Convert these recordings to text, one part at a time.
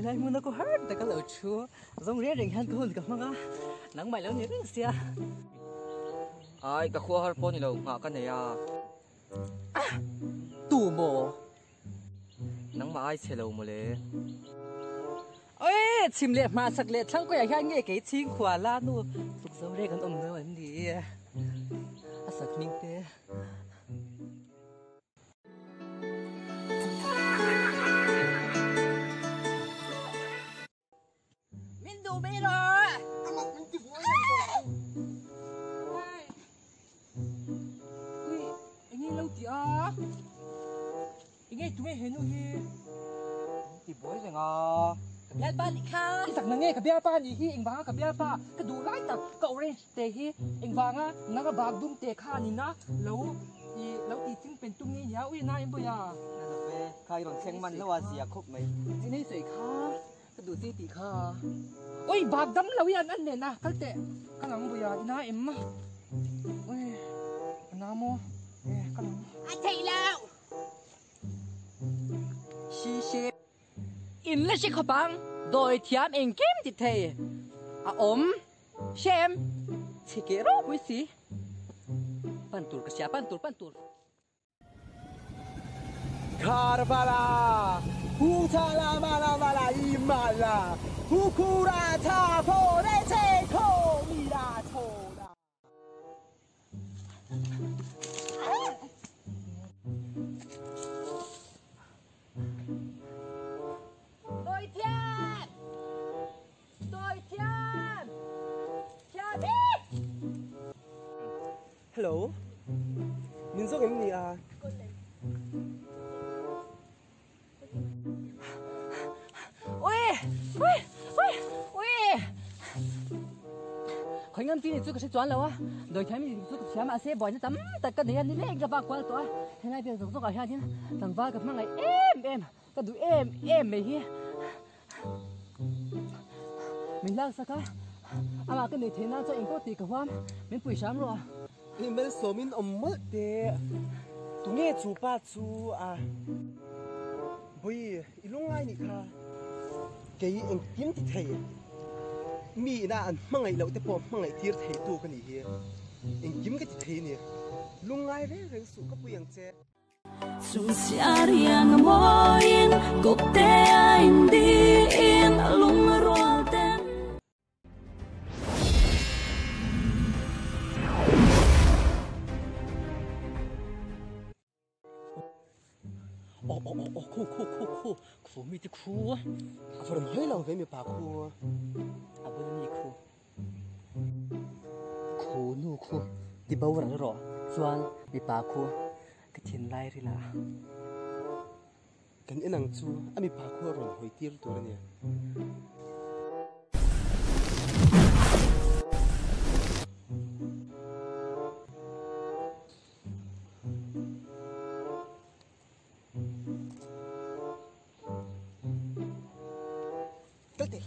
Helai hmuna ku har tak a lo thu zawng reng reng hian ka hun ka hmang a, nangmah ilo ni reng sia. Ai, ka khua har pawh ni lo, nghah ka nei a. Ah! Tu maw? Nangmah ai chhe lo mawle. Oi! Chhim leh hma chak leh thlang kawiah hian nge kei chhing khua la nu tuk zo reng an awm lo an ni. A sak hming te. Min duh mai rawh! Amah min ti buai reng tawh ang. Ui, enge lo ti a? Enge tunge he nu hi? Min ti buai reng a. Ka bialpa nih kha. I tak na nge ka bialpa nih hi engvanga ka bialpa ka duh lai tak ka orange te hi engvanga nanga bak dum te kha nina lo i lo ti ching pen tum nge nia ui na em bawi a. Na lo ve, kha i rawn thleng man lo a zia khawp mai. Engine sawi kha ka duh chi tih kha. Ui bak dam lo hian an nen a kal teh ka lang bawi a i na em ui a na maw e ka lang. A theih lo. Shi she. In la hre khawp ang, dawi thiam engkim ti thei a awm hrem chhe keh ropui si. Pan tur ka hria, pan tur, pan tur. Karbala, hu cha la ma la ma la i ma la, hu khu ra cha pho re che kho mi ra cho la. Dawi thiam! Dawi thiam! Thiam hi! Hello. Min zawk em ni a? Ui! Ui! Ui! Ui! Khoi ngam chi ni chu ka hre chuan lo a, dawi thiam ni chu ka thiam mahse buaina tam tak ka nei a ni leng ka vak kual tawh a, helai vel zawk zawk ah hianin tlangval ka hmangaih em em, ka duh em em mai hi min lak sak a, amah ka nei theih nan chuan engpawh tih ka huam, min pui hram rawh a. I malsawmin awm mawlh teh. Tunge chu pa chu a? Bawi, i lungngai nih kha. Kei engkim ti thei. Mi ina an hmangaih loh te pawh hmangaih tir thei tu ka nih hi. Engkim ka ti thei a ni. Lungngai reng reng suh ka pui ang che. Aw aw aw aw khu khu khu khu khu mi te khu a vawn hawi lo ve mipa khu a bul mi khu khu nu khu ti bo ral rawh chuan mipa khu ka thin lai ril a. Kan en ang chu a mipa khu a rawn hawi tir tur a nia. Kal teh.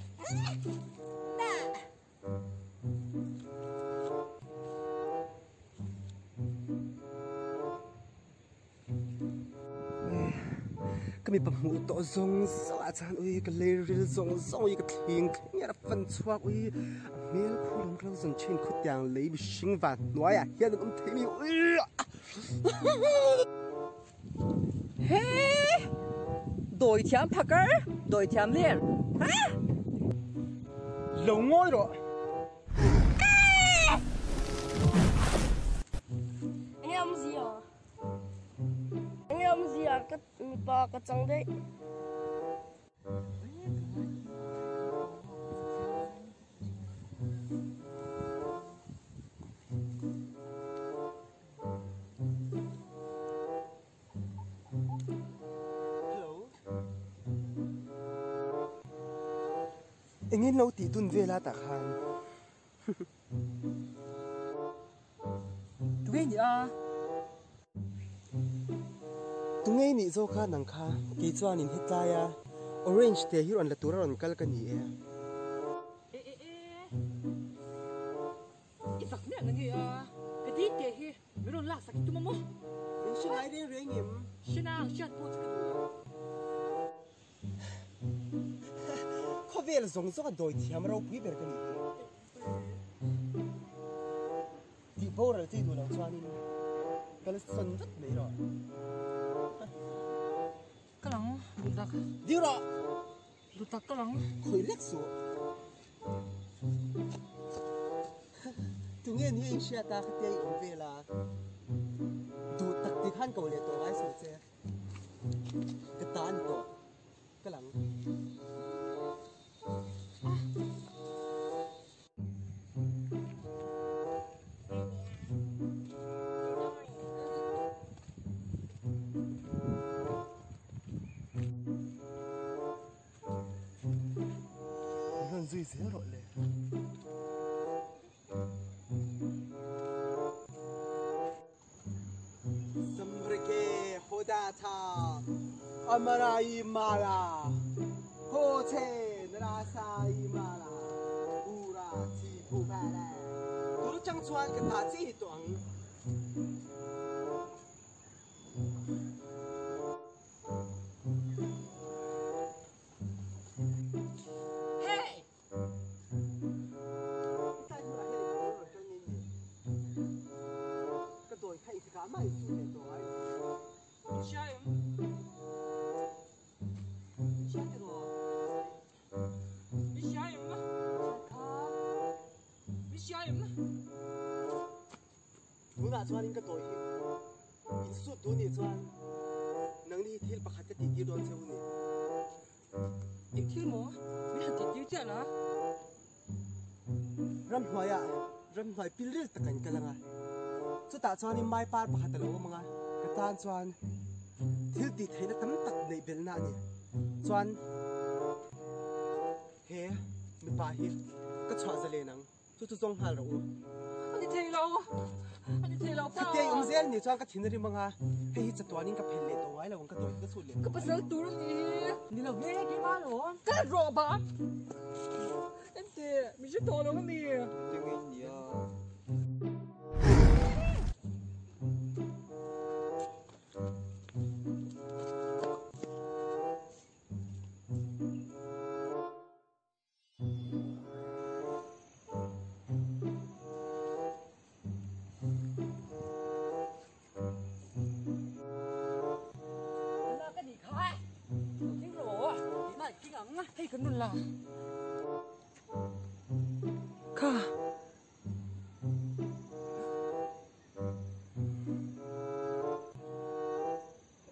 Ka mipa hmuh tawh zawng zawng ah chuan ui ka lei ril zawng zawng ui ka thling thleng hian a fan chhuak ui a hmel khu lam ka lo zawn thin khutiang lei mihring van hnuai ah hian an awm thei mi ui He dawi thiam phakar dawi thiam ler ha Lo ngawi rawh. Enge awmzia? Enge awmzia ka mipa ka chang daih. Hello. Engin lo tih dun vel a tah khan. Tunge nih a? Tunge nih zawk kha nang kha kei chuanin hetlai a orange te hi rawn la tur a rawn kal ka ni e. E e e. I zak miah na nge a? Ka ti teh hi min rawn laksak i tum a maw? Min hre ngai reng reng em? Hre nang hriat pawh chu ka duh lo. Khawvel zawng zawng a dawi thiam ropui ber ka nih hi. Tih boral che i duh loh chuanin ka la sawn vat mai rawh. Ka lang duhtak. Ding rawh! Duhtak ka lang. Khawih lek suh. Tunge ni a inhriat a khatia i awm vel a? Duhtak ti khan ko leh tawh ngai suh che. Ka ta a ni tawh. Ka lang. Min rawn zui zel rawh le. Samreke Hodatha Amarai Mala Hoche Narasai Mala Ura Chi Phu Pala Tun atang chuan ka ta chiah hi tawh ang. Hey! Hetlai hmunah hian engkim rawn kal nge ni? Ka dawi kha engtikah mah insuh leh tawh ngai lo. Min hria em? Min hria tiraw? Min hria em? Hriat kha. Min hria em? Tunah chuanin ka dawi hi insut duh nih chuan nangni hi thil pakhat ka tihtir dawn che u ni. Eng thil maw? Min han tihtir chiah la. Ramhnuaiah ramhnuai pilril tak an kal ang a, chutah chuanin mai par pakhat a lo awm ang a, ka tan chuan thil tih theihna tam tak neih belhna a ni. Chuan he mipa hi ka chhuah zalen ang. Chu chu zawng nghal rawh u. A ni thei lo, a ni thei lo pa. Khatia i awm zel ni chuan ka thin a rim ang a, hei hi chatuanin ka phelh leh tawh ngai lo ang ka dawi hi ka chhut leh Ka pasal tur a ni hi. Ni lo ve, keimah alawm. Kal rawh ba. Enteh, min hre tawh lo a mi. Ti ngei nia.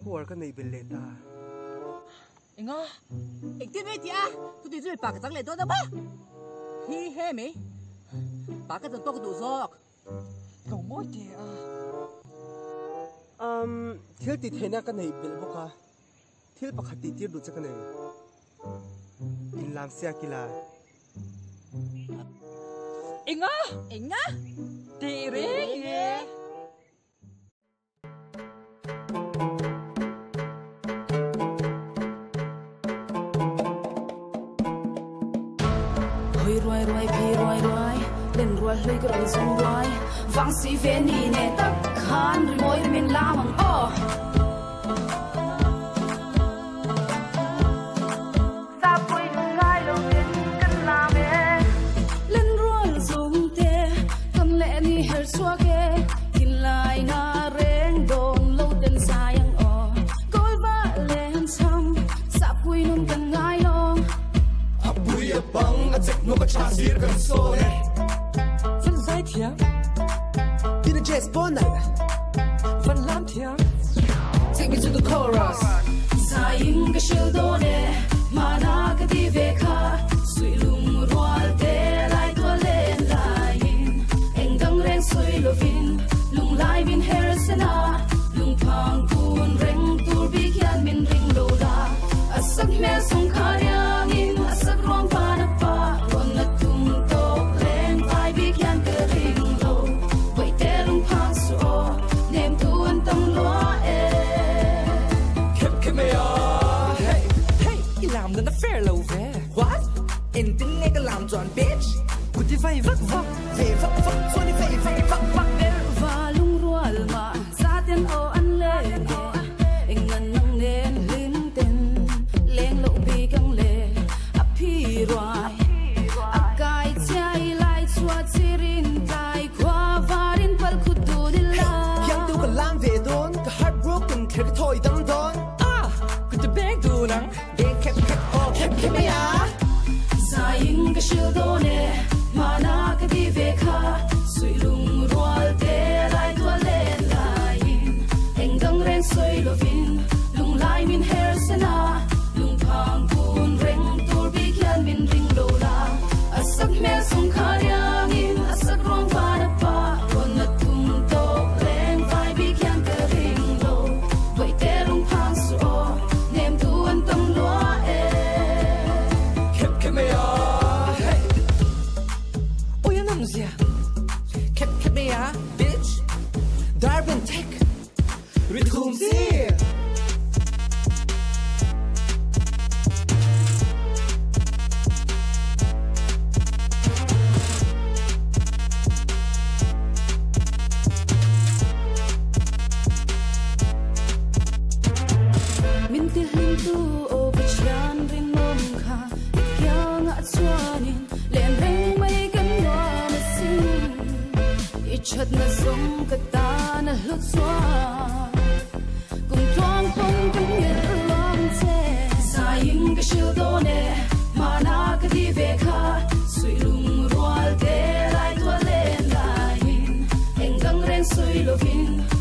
Huar ka nei bel leh ta. Enga? Engtin mai tih a? Chuti chu mipa ka chang leh dawn a maw? Hi he mai. Pa ka chan pawh ka duh zawk. Lo mawi teh a. Um, thil tih theihna ka nei belh bawk a. Thil pakhat tih tir duh che ka nei. Inlam siak ila. Enga? Enga? Teh reng e. Hoi ruai ruai phi ruai ruai len rual hlui ka rawn zawng ruai vang si ve ni ne tak khan rimawi ri min lam ang aw. Sapui lung ngai lo in kan lam e. Len rual zawng te kan leh ni her chhuak e. Thinlai na reng dawn lo ten sai ang aw. Kawl va len cham sapui nun kan ngai lo. A pui a bang a chek hnawk a tha sir kan sawn e. Van zai thiam. Tin a jazz pawn nalh. Van lam thiam. Take me to the chorus. Zaiin ka hril dawn e, hmana ka ti ve kha. Suih lung rual te lai tual len laiin, eng dang reng sawi lovin, lung lai min her sen a, lungphang kun reng tur bik hian min ring lo la. A sak hmel sung kha riangin, a sak ruang van a pa, rawn na tum tawk reng vai bik hian ka ring lo. Vaihte lungphang suh aw, nem tu an tam lua e. Khep khep mai a, hey! Hey, i lam dan a fair lo ve. What? Engtin nge ka lam chuan bitch? Kut i vai vak vak. Ve vak vak chuan i vei ve vak vak. Va lungrual mah zaten aw an leng e, eng nan nang nen hlim ten leng loh bik ang le, a phi rual. Thatna zawng ka tan a hlu chuan Kum tluang pawn ka nghilh lawm che. Zaiin ka hrilh dawn e, hmana ka ti ve kha. Suih lung rual te lai tuah len laiin, eng dang reng sawi lovin.